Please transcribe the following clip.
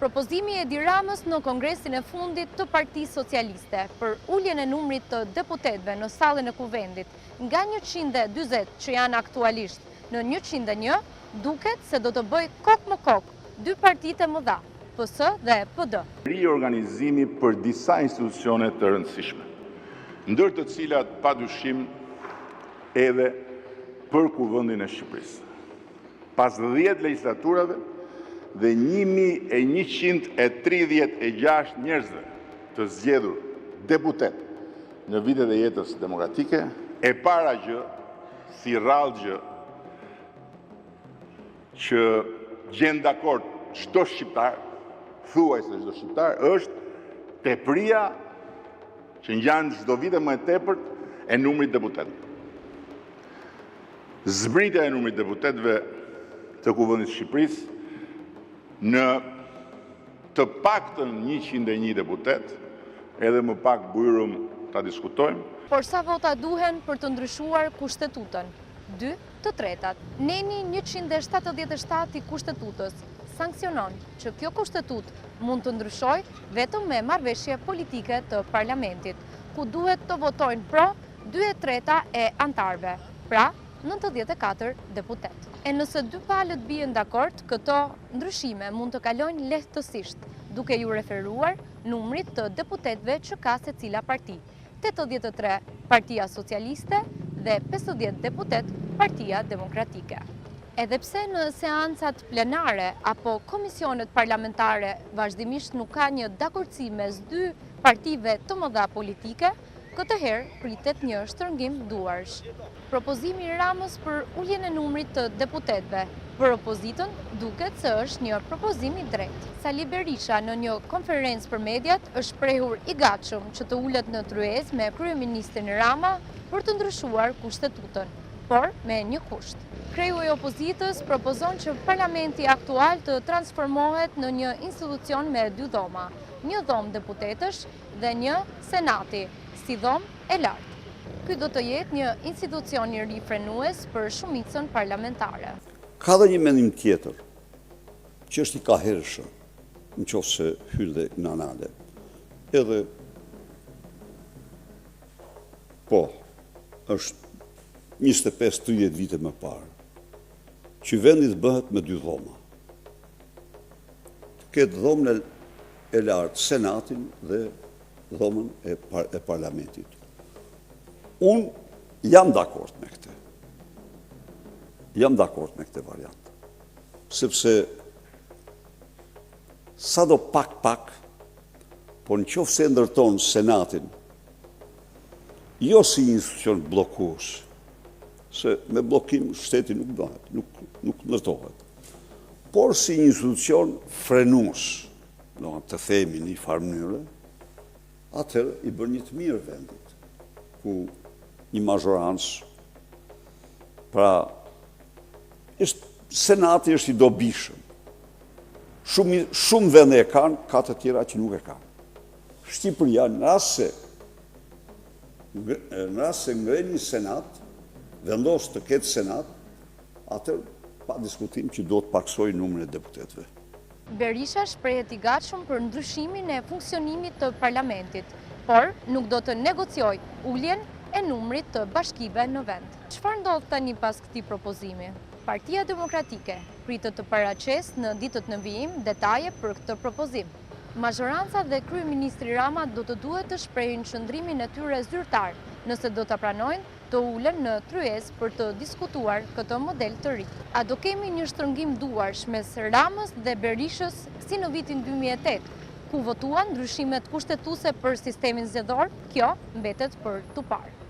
Propozimi i Edi Ramës në kongresin e fundit të Partisë Socialiste për uljen e numrit të deputetëve në sallën e Kuvendit nga 140 që janë aktualisht në 101, duket se do të bëjë kokë më kokë dy partitë e mëdha, PS dhe PD. Riorganizimi për disa institucione të rëndësishme, ndër të cilat padyshim edhe për Kuvendin e Shqipërisë. Pas 10 legjislaturave dhe 1136 njerëzve të zgjedhur deputet në vitet e jetës demokratike, e para gjë, si rrallë gjë, që gjen dakord çdo shqiptar, thuajse çdo shqiptar, është tepria që ngjan çdo vit e më e tepërt e numrit deputetëve. Zbritja e numrit deputetëve të Kuvendit të Shqipërisë në të paktën 101 deputet, edhe më pak bujrum ta diskutojmë. Por sa vota duhen për të ndryshuar kushtetutën? 2 të tretat. Neni 177 i kushtetutës sanksionon që kjo kushtetutë mund të ndryshojë vetëm me marrëveshje politike të parlamentit, ku duhet të votojnë pro 2/3 e anëtarëve, pra 94 deputet. E nëse dy palët bien dakord, këto ndryshime mund të kalojnë lehtësisht, duke iu referuar numrit të deputetëve që ka secila parti, 83 Partia Socialiste dhe 50 deputet Partia Demokratike. Edhe pse në seancat plenare apo komisionet parlamentare vazhdimisht nuk ka një dakordësi mes dy partive të mëdha politike, këtë herë pritet një shtrëngim duarsh. Propozimi i Ramës për uljen e numrit të deputetëve për opozitën duket se është një propozim i drejtë. Sali Berisha në një konferencë për mediat është shprehur i gatshëm që të ulet në tryezë me kryeministrin Rama për të ndryshuar kushtetutën, por me një kusht. Kreu i opozitës propozon që parlamenti aktual të transformohet në një institucion me dy dhoma, një dhomë deputetësh dhe një senati, si dhomë e lartë. Ky do të jetë një institucion i ri frenues për shumicën parlamentare. Ka dhe një mendim tjetër, që është i kahershëm, në qoftë se hyn dhe në anale. Edhe, po, është 25-30 vite më parë, që vendi të bëhet me dy dhoma. Të ketë dhomën e lartë, senatin dhe dhomën e, par e parlamentit. Unë jam dakord me këtë. Jam dakord me këtë variant. Sepse sado pak pak, po në qoftë se ndërton senatin, jo si institucion bllokues, se me bllokim shteti nuk bëhet, nuk, nuk ndërtohet, por si një institucion frenues, do të themi në një farë mënyre, atëherë i bën një të mirë vendit, ku një mazhorancë, pra, është, senati është i dobishëm. Shumë, shumë vende e kanë, ka të tjera që nuk e kanë. Shqipëria, në rast se, në rast se ngre një senat, vendos të ketë senat, atëherë pa diskutim që do të paksojë numrin e deputetëve. Berisha shprehet i gatshëm për ndryshimin e funksionimit të parlamentit, por nuk do të negociojë uljen e numrit të bashkive në vend. Çfarë ndodh tani pas këtij propozimi? Partia Demokratike pritet të paraqesë në ditët në vijim detaje për këtë propozim. Mazhoranca dhe kryeministri Rama do të duhet të shprehin qëndrimin e tyre zyrtar, nëse do ta pranojnë të ulen në tryezë për të diskutuar këtë model të ri. A do kemi një shtrëngim duarsh mes Ramës dhe Berishës si në vitin 2008, ku votuan ndryshimet kushtetuese për sistemin zgjedhor? Kjo mbetet për t'u parë.